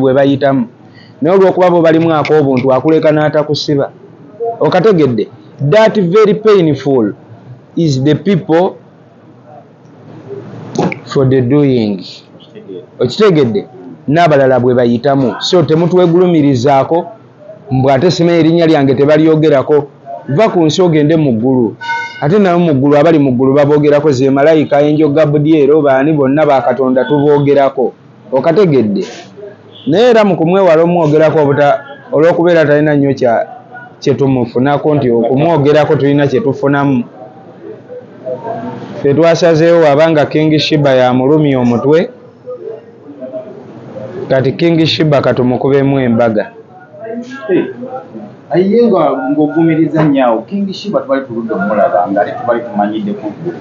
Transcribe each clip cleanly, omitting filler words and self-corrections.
Bwe bayitamu, naye olw'okuba bo balimu ak'obuntu, akuleka n'atakusiba. Okategedde? That very painful is the people for the doing. Okitegedde? N'abalala bwe bayitamu. So temutwegulumirizaako mbw ate simanyi erinnya lyange tebalyogerako. Va ku nsi ogende mu ggulu. Ate nabo mu ggulu, abali mu ggulu baboogerako, ze malayika, enjo Gabudyero, baani, bonna bakatonda tuboogerako. Okategedde? Naye era mu kumwewala omwogerako obuta olw'okubeera talina nnyo kya kyetumufunako, nti okumwogerako tulina kyetufunamu. Ffe twasazeewo, wabanga King Shiba yamulumya omutwe, kati King Shiba katumukubemu embaga. Aye nga ng'ogumiriza nnyo awo, King Shiba tubali tuludde omulaba nga ate tubali tumanyidde ku ggwe.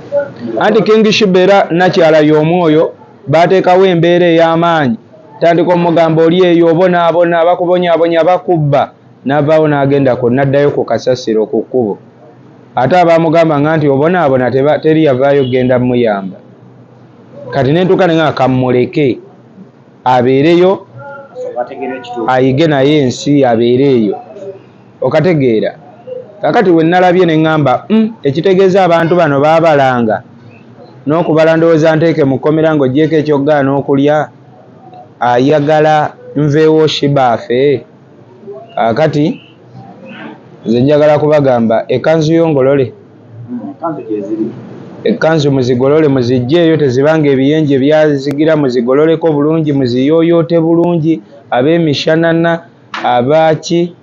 Anti King Shiba era nakyala y'omwoyo bateekawo embeera ey'amaanyi, tandika omugamba oli eyo obonaabona, bakubonyaabonya, bakubba, n'avaawo n'agenda ku n'addayo ku kasasiro ku kkubo. Ate abamugamba nga nti obonaabona, teri yavaayo kugenda muyamba. Kati nentuuka ne nga kammuleke abeereyo, ayige naye ensi, abeere eyo. Okategeera? Kakati we nalabye ne ŋŋamba, ekitegeeza abantu bano baabalanga n'okubala, ndowooza nteeke mu kkomera ng'oggyeko ekyokugaana okulya, ayagala nveewo Shiba afe. Kaakati nze njagala kubagamba, ekkanzu yo ngolole, ekkanzu muzigolole, muzijjeeyo, tezibanga ebiyenje byazigira, muzigololeko bulungi, muziyooyoote bulungi, ab'emishanana abaaki.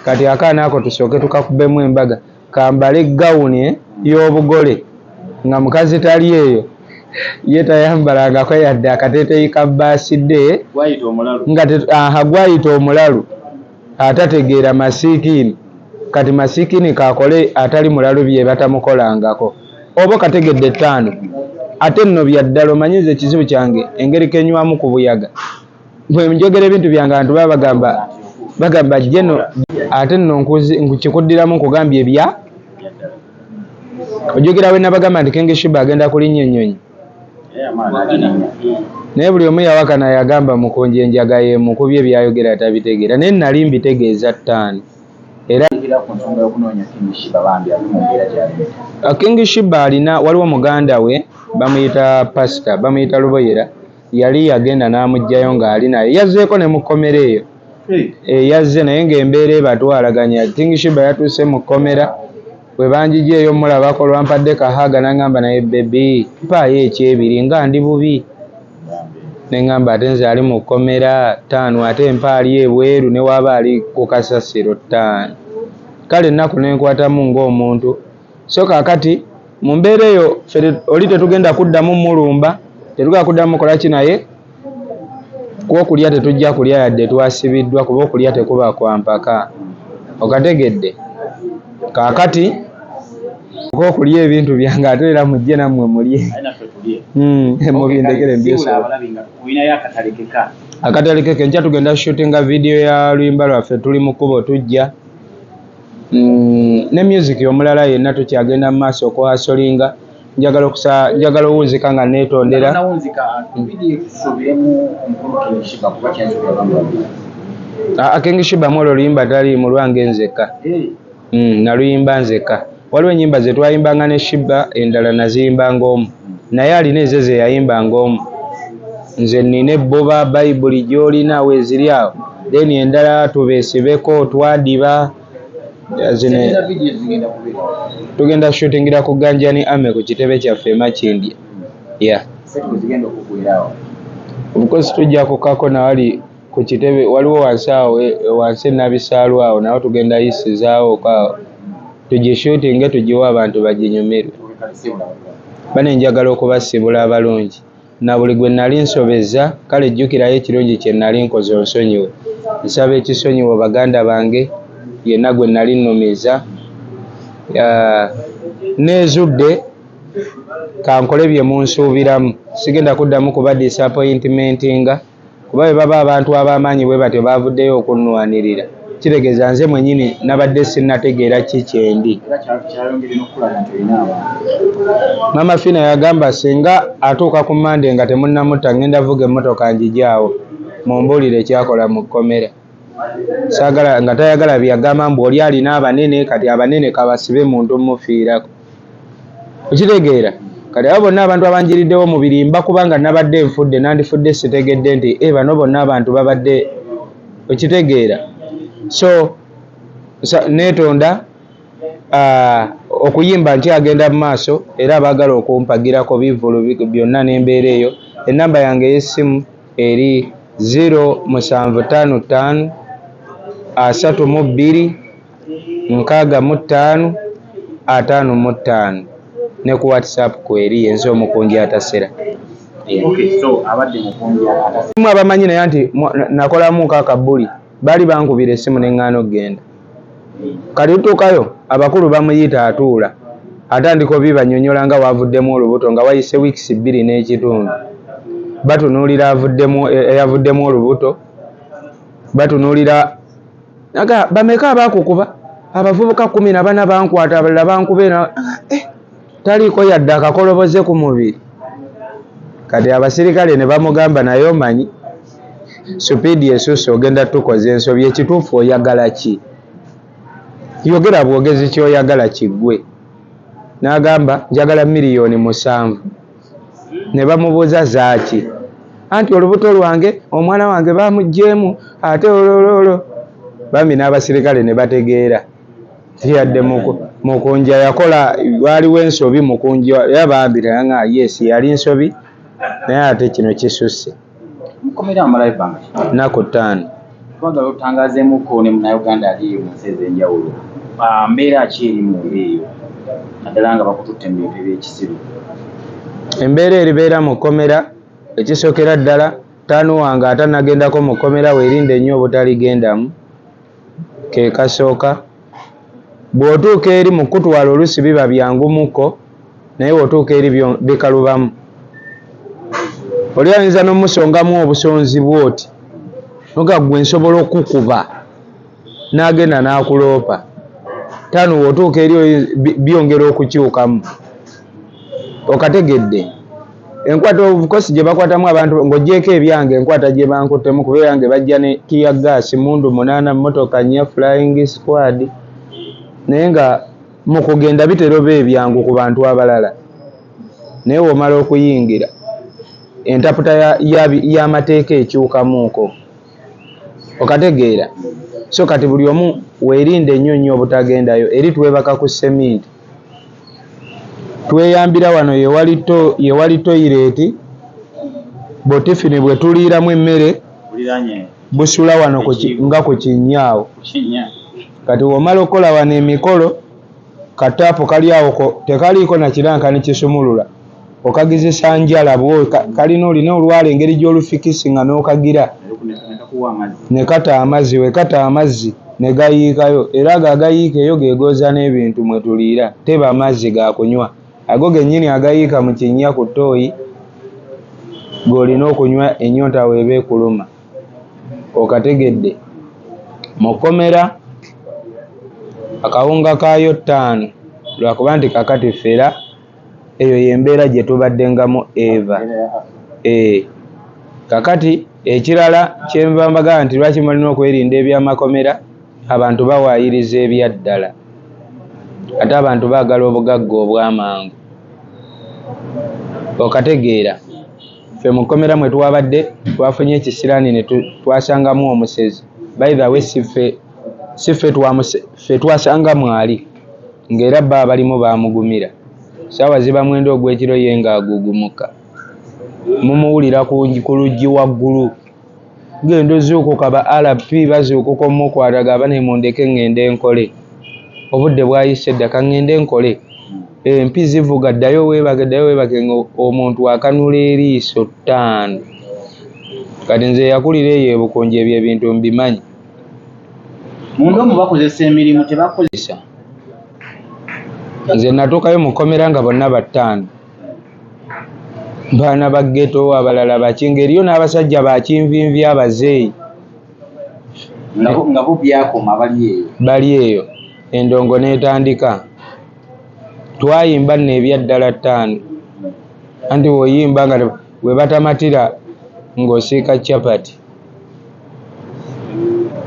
Kati akaana ako tusooke tukakubemu embaga, kambale gawuni y'obugole nga mukazi tali eyo, ye tayambalangako yadde akateeteeyi ka birthday nga aha gwayita omulalu atategeera masiikiini. Kati masiikiini kakole atali mulalu bye batamukolangako. Oba okategedde? Ttaano ate nno bya ddala. Omanyi nze ekizibu kyange engeri kenywamu ku buyaga, bwe njogera ebintu byange abantu baba bagamba jeno. Ate nno nkikuddiramu, nkugambye ebya ojjukira bwe nabagamba nti King Shiba agenda kulinnya ennyonyi, naye buli omu yawakana, yagamba mukunja enjaga yemukubye, byayogera tabitegeera, naye nali mbitegeeza. Ttaano era King Shiba alina, waliwo muganda we bamuyita Pasita, bamuyita Luboyera, yali yagenda n'amuggyayo ng'ali naye, yazzeeko ne mu kkomera eyo. Yazze naye ng'embeera ebatwalaganya. King Shiba yatuuse mu kkomera, bwe banjijeeyo mulabako, lwampadde kahaga, n'aŋŋamba, "Naye baby, mpaayo ekyebiri nga ndi bubi." Ne ŋŋamba, "Ate nze ali mu kkomera ttaano, ate mpa ali ebweru ne waaba ali ku kasasiro ttaano." Kale ennaku nenkwatamu ng'omuntu. So kaakati mu mbeera eyo ffe oli tetugenda kuddamu mulumba, tetugenda kuddamu mukola ki, naye kwokulya tetujja kulya yadde twasibiddwa, kuba okulya tekuba kwa mpaka. Okategedde? Kaakati okulya ebintu byange, ate era mujje nammwe mulye, mubindekere mbyesobola. Akatalekeka, enkya tugenda shootinga video ya luyimba lwaffe, tuli mu kkubo tujja. Ne music omulala yenna tukyagenda mu maaso okuhasolinga. Njagala okusa, njagala owunzika nga neetondera. King Shiba mu olwo oluyimba taliimu, lwange nzekka. Naluyimba nzekka. Waliwo ennyimba ze twayimbanga ne Shiba, endala naziyimbanga omu, naye alina ezo ze yayimbanga omu. Nze nina ebbuba, Bayibuli gy'olina weeziri awo, then endala tubeesibeko twadiba zino. Tugenda shootingira ku Ganjani Ame ku kitebe kyaffe e Makindye, yeah. Of course tujja kukako nawali ku kitebe, waliwo wansi awo, wansi Nabisaalu awo, nawo tugenda yisizaawo awo tugishootinge, tugiwe abantu baginyumirwe. Bane njagala okubasibula abalungi na buli gwe nali nsobezza. Kale jjukirayo ekirungi kye nali nkoze, onsonyiwe. Nsaba ekisonyiwo baganda bange, yenna gwe nali nnumiza. Neezudde, kankole bye munsuubiramu, sigenda kuddamu kuba disappointmentinga, kuba bwe baba abantu ab'amaanyi bwe batyo bavuddeyo okunnwanirira, kitegeeza nze mwennyini nabadde sinnategeera ki kyendi. Mama Fina yagamba singa atuuka ku Mande nga temunnamutta, ngenda vuga emmotoka njijaawo. Mumbuulire kyakola mu kkomera. Saagala nga tayagala byagamba mbu oli alina abanene, kati abanene kabasibe muntu mufiirako. Okitegeera? Kati abo bonna abantu abanjiriddewo omubiri mba kubanga nabadde nfudde, nandifudde sitegedde nti bano bonna abantu babadde. Okitegeera? So neetonda okuyimba nkyagenda mu maaso, era abaagala okumpagirako bivvulu byonna n'embeera eyo, ennamba yange ey'essimu eri 0755 32 65 55, ne ku WhatsApp kweri yenze Omukunja Atasera. Okay, so abadde Mukunja Atasera. Mu abamanyi naye nti nakolamuko akabuli, baali bankubira essimu ne ŋŋaana okugenda. Kati tutuukayo, abakulu bamuyita atuula, atandika obibanyonyola nga wavuddemu olubuto nga wayise weeks 2 n'ekitundu. Batunuulira eyavuddemu olubuto, batunuulira aga bameka abakukuba, abavubuka 14 bankwata, abalala bankube taliiko yadde akakoloboze ku mubiri. Kati abasirikale ne bamugamba, naye omanyi supiidi esusse, ogenda tukoza ensobi, ekituufu oyagala ki? Yogera bwogezi ky'oyagala kiggwe. N'agamba njagala 7 miliyoni. Ne bamubuuza zaaki? Anti olubuto lwange, omwana wange bamuggyeemu ate olololo. Bambi n'abasirikale ne bategeera yadde Mukunja yakola, waaliwo ensobi Mukunja era bambi nga yes yali nsobi, naye ate kino kisusse. Mukomera amalayo ebbanga ki? Nnaku 5. Twagala otangazeemuko ne Munnayuganda ali mu nsi ez'enjawulo. Mbeera ki eri munda eyo, naddala nga bakututte mu bintu eby'ekisiru? Embeera eribeera mu kkomera, ekisookera ddala, taanu wange atannagendako mu kkomera, weerinde nnyo obutaligendamu, ke kasooka. Bw'otuuka eri mu kutwala oluusi biba byangumuko, naye bw'otuuka eri bikalubamu. Oli ayinza n'omusongamu obusonzi bw'oti, noga ggwe nsobola okukuba, n'agenda n'akuloopa. Taanu bw'otuuka eri byongera okukyukamu. Okategedde? Enkwata of course gye bakwatamu abantu, ng'oggyeeko ebyange, enkwata gye bankuttemu, kuba eyange bajja ne tear gas, mundu 8, mmotoka 4, flying squad, naye nga mu kugenda bitera oba ebyangu ku bantu abalala, naye bw'omala okuyingira entaputa y'amateeka ekyukamuuko. Okategeera? So kati buli omu weerinde nnyo nnyo obutagendayo. Eri twebaka ku seminti, tweyambira wano yewali toyireeti, butifini bwe tuliiramu emmere busula wano nga ku kinnya awo. Kati bw'omala okukola wano emikolo, kataapu kali awo tekaliiko na kirankani kisumulula, okagizisa njala kalina olina olwala engeri gy'olufikisi nga n'okagira ne kata amazzi, we kata amazzi ne gayiikayo, era ago agayiika eyo ge gooza n'ebintu mwe tuliira, teba amazzi ga kunywa. Ago gennyini agayiika mu kinnya ku ttooyi g'olina okunywa ennyonta weeba ekuluma. Okategedde? Mu kkomera akawunga kaayo 5, lwakuba nti kakati ffera eyo y'embeera gye tubaddengamu eva. Kakati ekirala kyenva mbagamba nti lwaki mulina okwerinda ebyamakomera, abantu bawaayiriza ebyaddala, ate abantu baagala obugagga obw'amangu. Okategeera? Ffe mu kkomera mwe twabadde twafunye ekisiraani ne twasangamu omusezi. By the way, si ffe ffe twasanga mwali, ng'era bo abalimu baamugumira. Ssaawa ziba 9 ogw'ekiro ye ng'agugumuka. Mumuwulira ku luggi waggulu. Genda ozuukuka, ba RP bazuukuka omukwata, gaba ne mundeke ŋŋende nkole. Obudde bwayise dda, ka ŋŋende nkole. Empi zivuga, ddayo weebake, ddayo weebake, ng'omuntu akanula eriiso 5. Kati nze eyakulira eyo e Bukunja ebyo ebintu mbimanyi. Munda omwo bakozesa emirimu, tebakozesa. Nze natuukayo mu kkomera nga bonna battaano. Baana ba ghetto, abalala baki, ng'eriyo n'abasajja ba kinvinvi abazeeyi. Nga bo byakoma bali eyo. Bali eyo. Endongo n'etandika. Twayimba nno ebyaddala 5. Anti bw'oyimba nga we batamatira ng'osiika capati.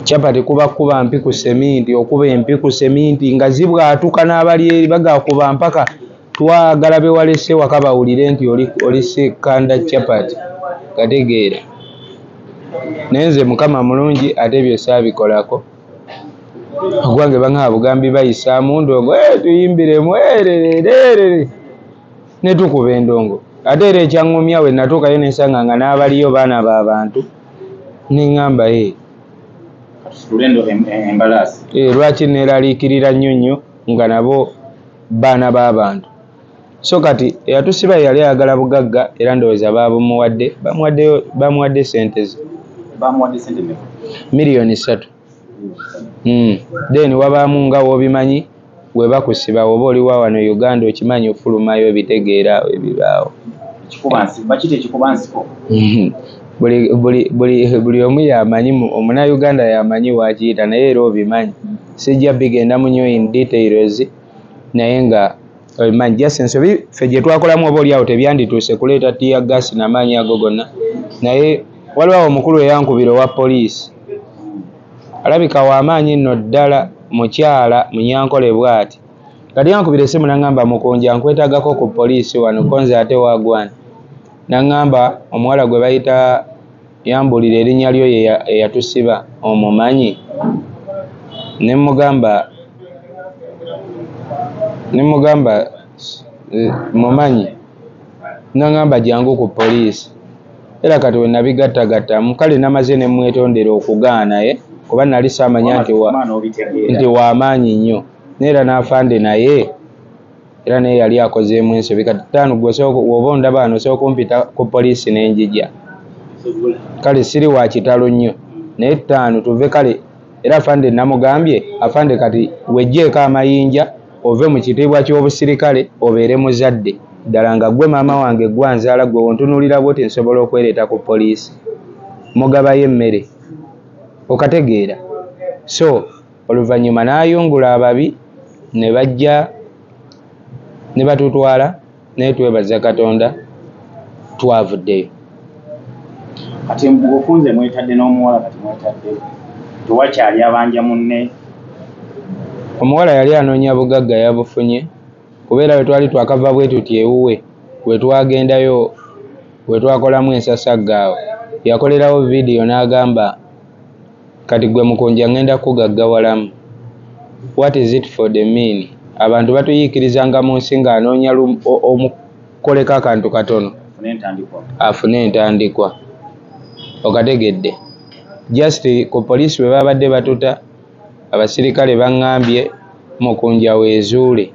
Chapati kuba kuba mpi ku seminti, okuba empi ku seminti nga zibwatuka n'abali eri bagakuba mpaka twagala be walese waka bawulire nti oli sekanda chapati gategeera. Naye nze Mukama mulungi, ate ebyo saabikolako. Ogwange baŋŋamba bugambi bayisaamu ndongo, tuyimbiremu erererere ne tukuba endongo. Ate era ekyaŋŋumya we natuukayo ne nsanga nga n'abaliyo baana ba bantu, ne ŋŋamba lwaki neeraliikirira nnyo nnyo nga nabo baana b'abantu. So kati eyatusiba yali ayagala bugagga, era ndowooza baabumuwadde, bamuwadde ssente ze. Bamuwadde ssente mmeka? 3 million. Then wabaamu nga w'obimanyi we bakusiba oba oli wa wano Uganda okimanyi ofulumayo obitegeera ebibaawo. Bakiyita ekikuba nsiko. Buli omu yamanyi, omunnayuganda yamanyi wakiyita, naye era obimanyi. Sijja bigendamu nnyo in details, naye nga obimanyi. Just ensobi ffe gye twakolamu oba oliawo tebyandituuse kuleeta tear gas n'amaanyi ago gonna, naye waliwo awo omukulu eyankubira owa poliisi. Alabika w'amaanyi nno ddala, mukyala Munyankole bw'ati. Kati yankubira essimu n'aŋŋamba, Mukunja nkwetaagako ku poliisi wano, ko nze ate wagwana. N'aŋŋamba omuwala gwe bayita, yambuulira erinnya lyo eyatusiba omumanyi? Ne mugamba mumanyi. N'aŋŋamba jangu ku poliisi. Era kati we nabigattagattamu, kale namaze ne mwetondera okugaana, kuba nali saamanya nti w'amaanyi nnyo. Naye era n'afande naye era naye yali akozeemu ensobi. Kati ttaano gwe bw'oba ondaba wano osobola okumpita ku poliisi ne njija. Kale siri wa kitalo nnyo, naye ttaano tuve. Kale era afande namugambye, afande kati weggyeko amayinja ove mu kitiibwa ky'obusirikale obeere muzadde ddala nga ggwe maama wange gwe anzaala, gwe wontunuulira bw'oti nsobola okwereeta ku poliisi. Mugabayo emmere okategeera. So oluvannyuma n'ayungula ababi ne bajja ne batutwala, naye twebaza Katonda twavuddeyo. Kati ofunze mwetadde n'omuwala, kati mwetadde tewakyali abanja munne. Omuwala yali anoonya bugagga, yabufunye, kubeera bwe twali twakava bwe tuti ewuwe we twagendayo we twakolamu ensasagga awo yakolerawo vidiyo n'agamba kati gwe Mukunja ngenda kugaggawalamu. What is it for the mean? Abantu batuyiikirizanga mu nsi ng'anoonya omukoleko akantu katono afune entandikwa. Okategedde? Just ku poliisi bwe babadde batuta, abasirikale baŋŋambye Mukunja weezuule,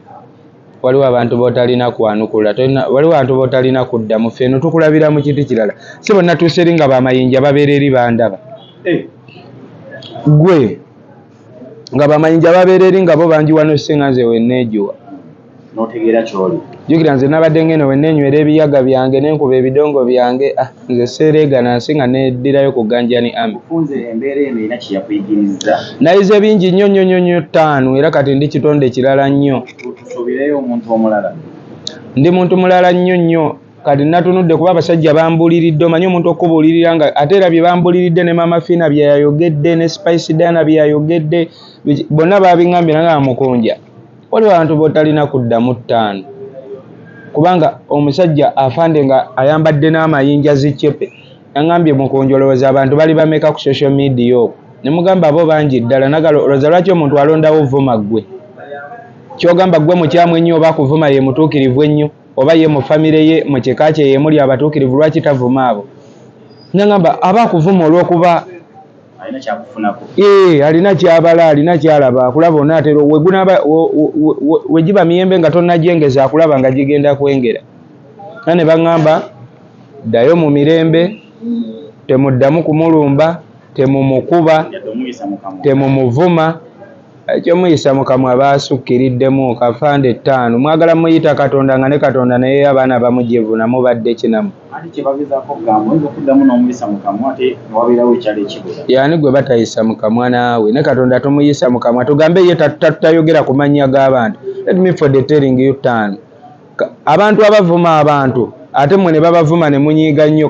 waliwo abantu b'otalina kwanukula, waliwo abantu b'otalina kuddamu, ffe eno tukulabira mu kintu kirala. Si bwe natuuse eri nga bamayinja babeera eri bandaba. Ggwe nga bamayinja babeera eri nga bo banjiwa n'osinga nze we neejuwa. N'otegeera ky'oli. Jjukira nze nabadde ngeno we neenywera ebiyaga byange ne nkuba ebidongo byange, nze seereegana nsi nga neddirayo ku Ganjani Army. Ofunze embeera eno erina kye yakuyigirizza. Nayize bingi nnyo nnyo nnyo nnyo ttaano, era kati ndi kitonde kirala nnyo. Tusuubireyo omuntu omulala. Ndi muntu mulala nnyo nnyo. Kati natunudde kuba abasajja bambuuliridde, omanyi omuntu okubuulirira nga ate era bye bambuuliridde ne Maama Fiina bye yayogedde ne Spice Diana bye yayogedde, bonna babiŋŋambye nga Mukunja. Waliwo abantu b'otalina kuddamu ttaano, kubanga omusajja afande nga ayambadde n'amayinja ziccepe yaŋŋambye Mukunja olowooza abantu bali bameka ku social media okwo? Ne mugamba bo bangi ddala. Nagala olowooza lwaki omuntu alondawo vuma ggwe? Ky'ogamba ggwe mukyamu ennyo oba akuvuma ye mutuukirivu ennyo, oba ye mu famire ye mu kika kye ye muli abatuukirivu, lwaki tavuma abo? Naŋŋamba aba akuvuma olw'okuba alina kyakufunako. Alina kyabala, alina kyalaba, akulaba onaatera we giba miyembe nga tonnagyengeza akulaba nga gigenda kwengera. Era ne baŋŋamba ddayo mu mirembe, temuddamu kumulumba, temumukuba, temumuvuma. Ekyomuyisa mu kamwa baasukkiriddemu kafande ttaano. Mwagala muyita Katonda nga ne Katonda naye abaana bamujevuna mubadde kinamu. Ate kye bagezaako okugamba oyinza okuddamu n'omuyisa mu kamwa ate ne wabeerawo ekyalo ekibula. Yaani gwe batayisa mu kamwa naawe ne Katonda tumuyisa mu kamwa, tugambe ye tatayogera ku mannya g'abantu. Let me for the telling you ttaano. Abantu abavuma abantu ate mmwe ne babavuma ne munyiiga nnyo.